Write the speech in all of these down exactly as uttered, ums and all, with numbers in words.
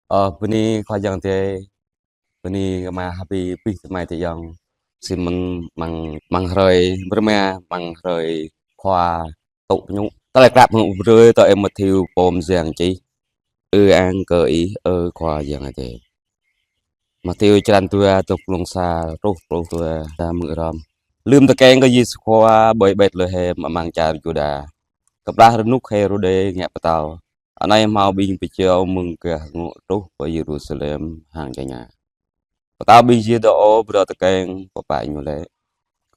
Ơ, bơni Khua Yang Adai, bơni kơ mă hơbĭ pih tơmai tơyŏng. Simon mơ̆ng, mơ̆ng hrơi, brơma mơ̆ng hrơi Khua tŭ pơñu. Tơlơi klă mơ̆ng brơi tơ ơi Mathiơ pô mơyang čih. Ư-ang kơ Ih, ơ Khua Yang Adai. Mathiơ črăn dua, tơ̆k glông sa truh pluh dua, ta hmư̆ hrŏm. Lơ̆m tơkeng kơ Yêsu Khua ƀơi Betlehem amăng čar Yuđa, kơplah rơnŭk Hêrôdê ngă pơtao, anai hmâo ƀing pơjâo mơ̆ng gah rơnŭk truh pơ Yêrusalem hăng tơña: Pơtao ƀing Yuđa ôh, brơi tơkeng pơpă ñu lĕ?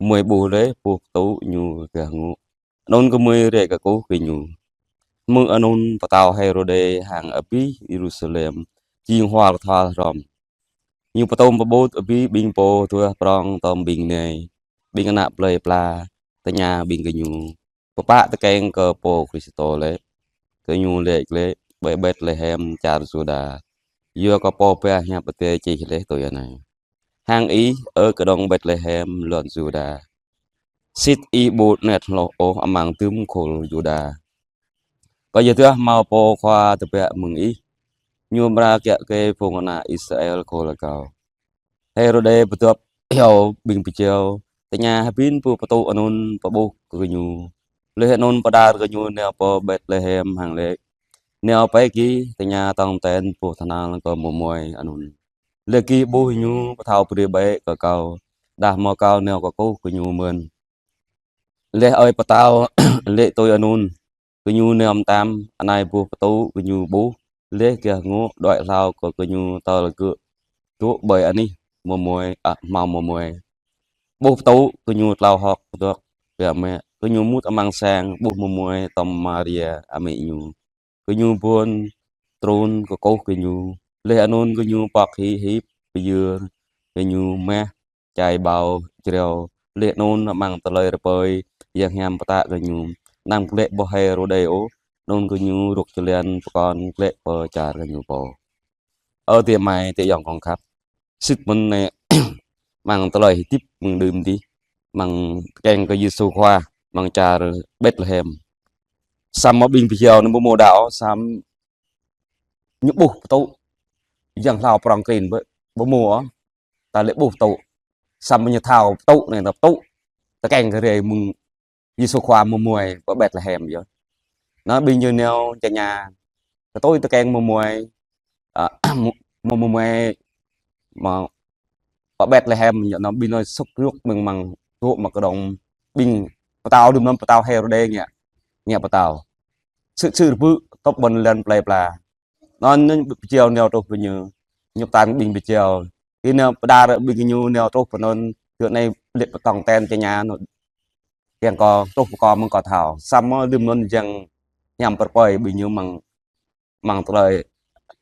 Gơmơi ƀuh laih boh pơtŭ ñu gah rơnŭk. Anŭn gơmơi rai kơkuh kơ ñu. Hmư̆ anŭn pơtao Hêrôdê hăng abih Yêrusalem jing hual thal hrŏm. Ñu pơtŭm pơƀut abih ƀing pô tuah prŏng tŏm ƀing nai, ƀing ană plơi pla, tơña ƀing gơñu: Pơpă tơkeng kơ Pô Kristô lĕ? Gơñu laĭ glaĭ: Ƀơi Betlehem čar Yuđa, yua kơ pô bah hiăp Adai čih laih tui anai: Hăng ih, ơ kơđông Betlehem, lŏn Yuđa, sĭt ih ƀu anet hloh ôh amăng dŭm khul Yuđa, kơyua dah hmâo pô khua tơbiă mơ̆ng ih, ñu amra kiă kơ phung ană Israel khul akâo. Hêrôdê pơdŏp iâu ƀing pơjâo, tơña hơbĭn boh pơtŭ anŭn pơƀuh kơ gơñu. Laih anŭn pơđar gơñu nao pơ Betlehem hăng laĭ: Nao pơ gih, tơña tong ten boh tơhnal kơ mơmuai anŭn. Laih gih ƀuh ñu, pơthâo brơi bĕ kơ kâo, dah hmâo kâo nao kơkuh kơ ñu mơ̆n. Laih ơi pơtao laĭ tui anŭn, gơñu nao mơtam. Anai boh pơtŭ gơñu ƀuh laih gah rơnŭk đuaĭ hlao kơ gơñu tơl gơ̆ dŏ ƀơi anih mơmuai, a, hmâo mơmuai. Boh pơtŭ gơñu tlao hơ̆k pơdŏk biă mă, gơñu mŭt amăng sang, ƀuh mơmuai tŏm Maria amĭ ñu. Gơñu ƀuăn trŭn kơkuh kơ ñu. Laih anŭn gơñu pŏk hĭ hip pơyơr gơñu mah, čai ƀâo jrao. Laih anŭn amăng tơlơi rơpơi, yang hiam pơtă gơñu. Anăm glaĭ pơ Hêrôdê ôh, anŭn gơñu rŭk jơlan pơkŏn glaĭ pơ čar gơñu pô. Ơ adơi amai adơi ayŏng kâo khăp. Sĭt mơ̆n anai, amăng tơlơi hơdip mơ̆ng đưm adih, amăng tơkeng kơ Yêsu Khua, amăng čar Betlehem. Samơ̆ ƀing pơjâo anŭn ƀu hmâo đaŏ, samơ̆ ñu ƀuh pơtŭ, yang hlao prŏng krin ƀu, ƀu hmâo, ta laĭ ƀuh pơtŭ. Samơ̆ ñu thâo pơtŭ anai, ta pơtŭ tơkeng kơ rai mơ̆ng Yêsu Khua mơmuai pơ Betlehem yơh. Anŭn ƀing ñu nao tơña kơ tui tơkeng mơmuai, a, mơmuai mă pơ Betlehem ñu, anŭn ƀing ñu sŭk rŭk mơ̆ng amăng dŏ mă kơđông ƀing pơtao đưm anŭn, pơtao Hêrôdê ngă, ngă pơtao. Sư̆ sư̆ rơbư̆ tŏp ƀôn lan plơi pla. Anŭn ñu pơjâo nao truh pơ ñu, ñu pơtă ƀing pơjâo. Gơ̆ nao pơđar ƀing gơñu nao truh pơ anŭn, tơ anai laĭ pơtŏng ten tơña anŭn. Kiăng kơ truh pơ kơ mơ̆ng kơ thâo. Samơ̆ đưm anŭn yang hiam pơrơpơi ƀing ñu amăng, amăng tơlơi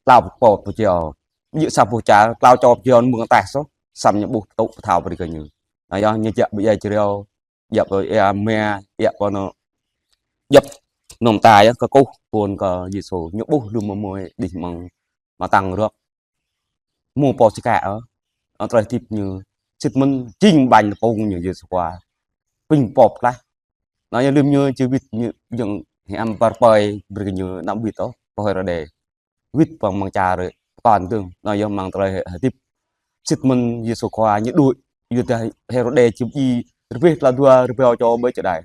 tlao pơtŭ pơjâo. Djơ̆ sa boh čar, tlao čô pơjâo mơ̆ng ataih soh, samơ̆ ñu ƀuh pơtŭ pơthâo brơi kơ ñu. Anŭn yơh ñu jak ƀơi ia jrao, jak ƀơi ia mă, jak ƀơi anŭn, jak nŏm ta yơh kơkuh pơpŭ kơ Yêsu. Ñu ƀuh lu mơmuai đih amăng mơtăng rơ̆k. Hmâo pô čơkă ôh. Anŭn tơlơi hơdip ñu sĭt mơ̆n jing ƀañ tơpŭng ñu Yêsu Khua. Pĭng pŏp laih. Anŭn yơh lơ̆m ñu či wĭt ñu yang hiam pơrơpơi brơi kơ ñu, anăm wĭt ôh pơ Hêrôdê. Wĭt pơ amăng čar pơkŏn dơ̆ng. Anŭn yơh amăng tơlơi hơdip sĭt mơ̆n Yêsu Khua ñu đuaĭ. Yua dah Hêrôdê či djai rơbeh tơlơi dua rơbâo čô ƀơi čơđai.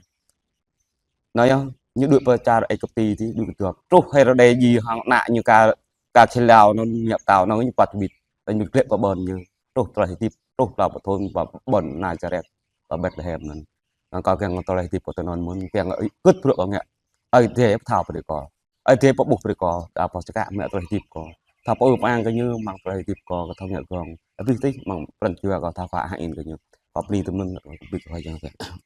Anŭn yơh, ñu đuaĭ pơ čar Êjipti adih, đuaĭ kơdŏp. Truh Hêrôdê djai hăng ană ñu ka, ka čơlâo anŭn, ñu pơtao anŭn ñu păt wĭt. Anŭn ñu glaĭ pơ ƀôn ñu. Truh tơlơi hơdip, truh pơ ƀôn thôn, pơ ƀôn Nazaret, pơ Betlehem anŭn. Anŭn kâo kiăng tơlơi hơdip kâo tui anŭn mơ̆n, kiăng kơ ih kơ̆t bruă kâo ngă. Ơi Adai pơthâo brơi kâo. Ơi Adai pơƀuh brơi kâo, đa pô čơkă mă tơlơi hơdip kâo. Thâo pơư pơang kơ ñu amăng tơlơi hơdip kâo, kâo thâo ngă gơ̆ng. Abih tih amăng pran jua kâo thâo kơ hăng in kơ ñu. Kâo bơni tơmơ̆n, kâo bơni kơ Khua Yang Adai.